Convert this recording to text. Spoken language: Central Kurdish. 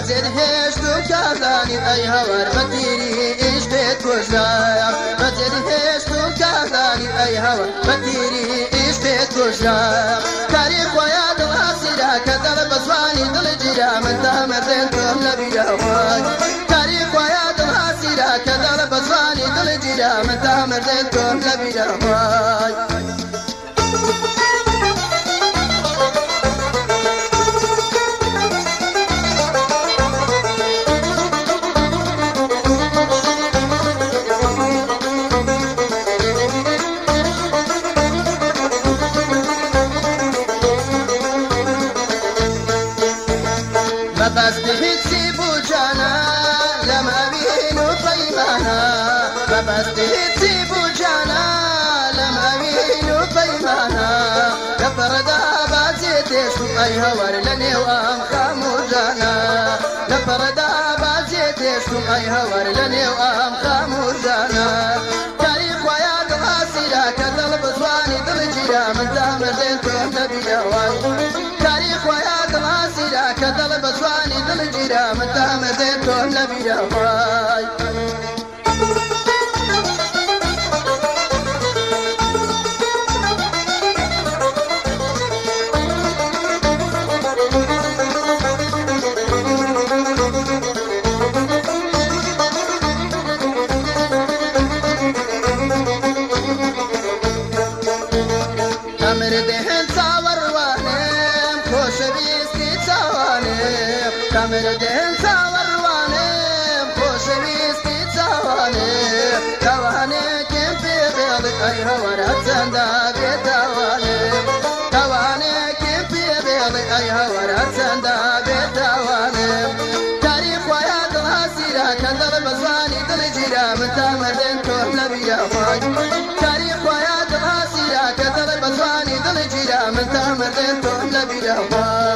بەجێت هێشت و کارزانی ئەی هەوار بە تیری ئیشقت کوژرام. بەجێت هێشت و کارزانی ئەی هەوار بە تیری ئیشقت کوژرام. کاری خۆیا دڵ ئاسیرا کە دڵ بە زوانی دڵ گیرا من تا مردن تۆم لەبیرە وای. کاری خۆیا دڵ ئاسیرا کە دڵ بە زوانی دڵ گیرا من تا مردن تۆم لەبیرە وای. مەبەستی هیچی بوو جانا لەم ئەوین و پەیمانە. مەبەستی هیچی بوو جانا لەم ئەوین و پەیمانە. لە پەڕدا بازێ تێشت و ئەی هەوار لە نێو ئەم خەم و ژانە. لە پەڕدا بازێ تێشت و ئەی هەوار لە نێو ئەم خەم و ژانە. کاری خۆیا دڵ ئاسیرا کە دڵ بزوانی دڵ گیرا من تا مردن تۆم لەبیرە وای. کاری خۆیا دڵ ئاسیرا کە دڵ بزوانی دڵ گیرا من تا مردن تۆم لەبیرە وای. تەمردهن چاوەڕوانم خۆشەویستی چاوانم. تەمردهن چاوەڕوانم خۆشەویستی چاوانم. تاوانێکم پێ بێڵی ئەی هەوار هەرچەندە بێتاوانم. تاوانێکم پێ بێڵی ئەی هەوار هەرچەندە بێتاوانم. کاری خۆیا دڵ ئاسیرا کە دڵ بە زوانی دڵ گیرا من تا مردن تۆم لەبیرە وای. کاری خۆیا دڵ ئاسیرا کە دڵ بە زوانی دڵ گیرا من تا مردن تۆم لەبیرە وای.